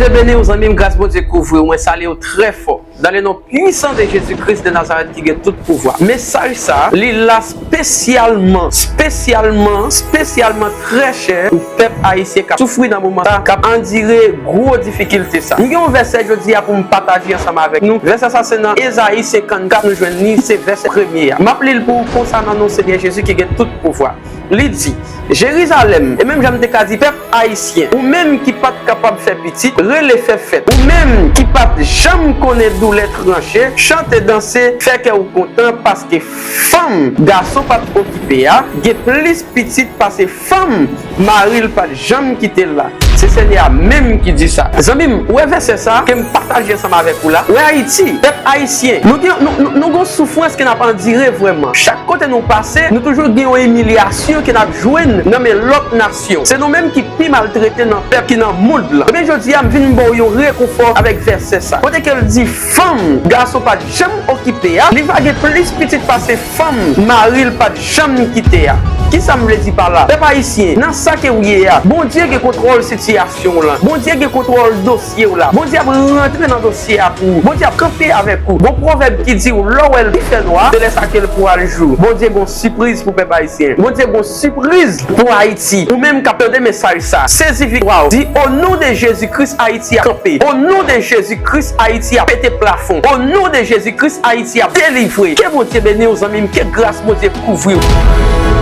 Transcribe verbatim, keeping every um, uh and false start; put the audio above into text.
Bondye beni w, zanmi m, gras Bondye kouvri w. Mwen salye w trè fò. Dans le nom puissant de Jésus-Christ de Nazareth ki gen tout pouvwa. Mesaj sa a, li la spesyalman, spesyalman, spesyalman trè chè pou pèp ayisyen k ap soufri nan moman sa, k ap andire gwo difikilte sa. M gen yon vèsè jodi a pou m pataje ansanm avèk nou. Vèsè sa se nan Ezayi senkannkat nou jwenn li, se vèsè premye a. M ap li l pou ou konsa nan non Senyè Jezi ki gen tout pouvwa. Li di, Jerizalèm, e menm jan m te ka di pèp ayisyen, ou menm ki pa t kapab fè pitit, rele fè fèt. Ou menm ki pa t janm konnen doulè tranche, chante, danse, fè kè w kontan, paske fanm gason pa t okipe a gen plis pitit pase fanm mari l pa t janm kite l la. Se Senyè a menm ki di sa. Zanmi m, ou wè vèsè sa ke m pataje ansanm avèk ou la? Ou wè Ayiti, pèp ayisyen, nou gen, nou, nou, nou gen yon soufrans ke n ap andire vrèman. Chak kote nou pase, nou toujou gen yon imilyasyon ke n ap jwenn nan men lòt nasyon. Se nou menm ki pi maltrete nan pèp ki nan mond lan. Ebyen, jodi a, m vin ba w yon rekonfò avèk vèsè sa. Kote ke l di, fanm gason pa t janm okipe a, li va gen plis pitit pase fanm mari l pa t janm kite a. Kisa m vle di pa la? Pèp ayisyen, nan sa ke w ye a, Bondye gen kontwòl sitiyasyon w lan. Bondye gen kontwòl dosye w la. Bondye ap rantre nan dosye a pou ou. Bondye ap kanpe avèk ou. Gon pwovèb ki di w, lè w wè l pi fè nwa, se lè sa ke l pral jou. Bondye gon sipriz pou pèp ayisyen. Bondye gon sipriz pou Ayiti. Ou menm k ap tande mesaj sa, sezi viktwa w. Di, o non de Jezi Kris, Ayiti ap kanpe. O non de Jezi Kris, Ayiti ap pete plafon. O non de Jezi Kris, Ayiti ap delivre. Ke Bondye beni w, zanmi m. Ke gras Bondye kouvri w.